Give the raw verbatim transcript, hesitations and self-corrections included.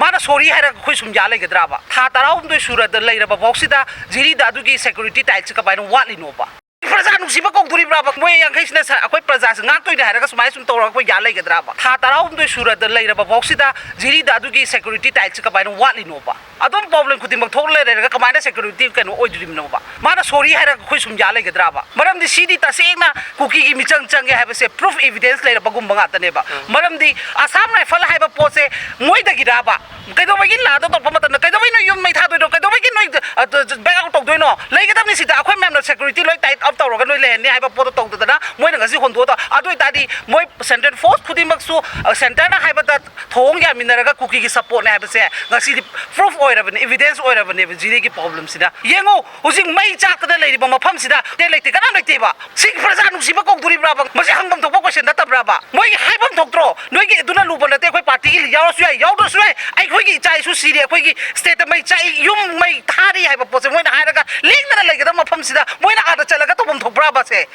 ꯃꯥꯅ sorry ꯍꯥꯏꯔꯒ ꯑꯩꯈꯣꯏ ꯁꯨꯝ ꯌꯥ ꯂꯩꯒꯗ꯭ꯔꯕ? ꯊꯥ ꯇꯔꯥꯍꯨꯝꯗꯣꯏ ꯁꯨꯔꯗ ꯂꯩꯔꯕ ꯐꯥꯎꯁꯤꯗ ꯖꯤꯔꯤꯗ ꯑꯗꯨꯒꯤ security tightꯁꯤ ꯀꯃꯥꯏꯅ ꯋꯥꯠꯂꯤꯅꯣꯕ? ꯄ꯭ꯔꯖꯥ ꯅꯨꯡꯁꯤꯕ ꯀꯧꯗꯣꯔꯤꯕ꯭ꯔꯥꯕ? ꯃꯣꯏ ꯌꯥꯡꯈꯩꯁꯤꯅ ꯁ-, ꯑꯩꯈꯣꯏ ꯄ꯭ꯔꯖꯥꯁꯦ ꯉꯥꯛꯇꯣꯏꯅꯦ ꯍꯥꯏꯔꯒ ꯁꯨꯃꯥꯏꯅ ꯁꯨꯝ ꯇꯧꯔꯒ ꯑꯩꯈꯣꯏ ꯌꯥ ꯂꯩꯒꯗ꯭ꯔꯕ? ꯊꯥ ꯇꯔꯥꯍꯨꯝꯗꯣꯏ ꯁꯨꯔꯗ ꯂꯩꯔꯕ ꯐꯥꯎꯁꯤꯗ ꯖꯤꯔꯤꯗ ꯑꯗꯨꯒꯤ security tightꯁꯤ ꯀꯃꯥꯏꯅ ꯋꯥꯠꯂꯤꯅꯣꯕ? ꯑꯗꯨꯝ problem ꯈꯨꯗꯤꯡꯃꯛ ꯊꯣꯛ ꯂꯩꯔꯒ ꯀꯃꯥꯏꯅ security ꯀꯩꯅꯣ ꯑꯣꯏꯗꯣꯔꯤꯕꯅꯣꯕ? ꯃꯥꯅ sorry ꯍꯥꯏꯔꯒ ꯑꯩꯈꯣꯏ ꯁꯨꯝ ꯌꯥ ꯂꯩꯒꯗ꯭ꯔꯕ? ꯃꯔꯝꯗꯤ ꯁꯤꯗꯤ ꯇꯁꯦꯡꯅ ꯀꯨꯀꯤꯒꯤ ꯃꯤꯆꯪ ꯆꯪꯉꯦ ꯍꯥꯏꯕꯁꯦ proof evidence ꯂꯩꯔꯕꯒꯨꯝꯕ ꯉꯥꯛꯇꯅꯦꯕ꯫ ꯃꯔꯝꯗꯤ Assam Rifle ꯍꯥꯏꯕ ꯄꯣꯠꯁꯦ ꯃꯣꯏꯗꯒꯤꯔꯕ? ꯀꯩꯗꯧꯕꯒꯤ ꯂꯥꯗꯣ ꯇꯧꯔꯛꯄ ꯃꯇꯝꯗ ꯀꯩꯗꯧꯕꯩ ꯅꯣꯏ ꯌꯨꯝ ꯃꯩ ꯊꯥꯗꯣꯏꯅꯣ? ꯀꯩꯗꯧꯕꯒꯤ ꯅꯣꯏ, ꯑ, back out ꯇꯧꯗꯣꯏꯅꯣ? ꯂꯩꯒꯗꯕꯅꯤ ꯁꯤꯗ꯫ ꯑꯩꯈꯣꯏ ꯃꯌꯥꯝꯅ security ꯂꯣꯏ tight up ꯇꯧꯔꯒ ꯅꯣꯏ ꯂꯩꯍꯟꯅꯤ ꯍꯥꯏꯕ ꯄꯣꯠꯇꯣ ꯇꯧꯗꯗꯅ ꯃꯣꯏꯅ ꯉꯁꯤ ꯍꯣꯟꯗꯣꯛꯑ ꯇꯧ-, ꯑꯗꯨ ꯑꯣꯏꯇꯥꯔꯗꯤ ꯃꯣꯏ central force ꯈꯨꯗꯤꯡꯃꯛꯁꯨ, ꯑ, centreꯅ ꯍꯥꯏꯕꯗ ꯊꯧꯑꯣꯡ ꯌꯥꯃꯤꯟꯅꯔꯒ ꯀꯨꯀꯤꯒꯤ supportꯅꯦ ꯍꯥꯏꯕꯁꯦ ꯉꯁꯤꯗꯤ proof ꯑꯣꯏꯔꯕꯅꯤ, evidence ꯑꯣꯏꯔꯕꯅꯦꯕ ꯖꯤꯔꯤꯒꯤ problemꯁꯤꯗ꯫ ꯌꯦꯡꯉꯨ, ꯍꯧꯖꯤꯛ ꯃꯩ ꯆꯥꯛꯇꯅ ꯂꯩꯔꯤꯕ ꯃꯐꯝꯁꯤꯗ ꯂꯩꯇꯦ, ꯀꯅꯥꯝ ꯂꯩꯇꯦꯕ꯫ ꯁꯤ ꯄ꯭ꯔꯖꯥ ꯅꯨꯡꯁꯤꯕ ꯀꯧꯗꯣꯔꯤꯕ꯭ꯔꯥꯕ? ꯃꯁꯤ ꯍꯪꯐꯝ ꯊꯣꯛꯄ question ꯅꯠꯇꯕ꯭ꯔꯥꯕ? ꯃꯣꯏꯒꯤ ꯍꯥꯏꯐꯝ ꯊꯣꯛꯇ꯭ꯔꯣ? ꯅꯣꯏꯒꯤ ꯑꯗꯨꯅ ꯂꯨꯕ ꯅꯠꯇꯦ, ꯑꯩꯈꯣꯏ partyꯒꯤ ꯌꯥꯎꯔꯁꯨ ꯌꯥꯏ, ꯌꯥꯎꯗ꯭ꯔꯁꯨ ꯌꯥꯏ, ꯑꯩꯈꯣꯏꯒꯤ ꯏꯆꯥ ꯏꯁꯨ ꯁꯤꯔꯤ, ꯑꯩꯈꯣꯏꯒꯤ stateꯇ ꯃꯩ ꯆꯥꯛꯏ, ꯌꯨꯝ ꯃꯩ ꯊꯥꯔꯤ ꯍꯥꯏꯕ ꯄꯣꯠꯁꯦ ꯃꯣꯏꯅ ꯍꯥꯏꯔꯒ ꯂꯦꯡꯗꯅ ꯂꯩꯒꯗꯕ ꯃꯐꯝꯁꯤꯗ ꯃꯣꯏꯅ ꯑꯥꯗ ꯆꯠꯂꯒ ꯇꯧꯐꯝ ꯊꯣꯛꯄ꯭ꯔꯥꯕ ꯁꯦ?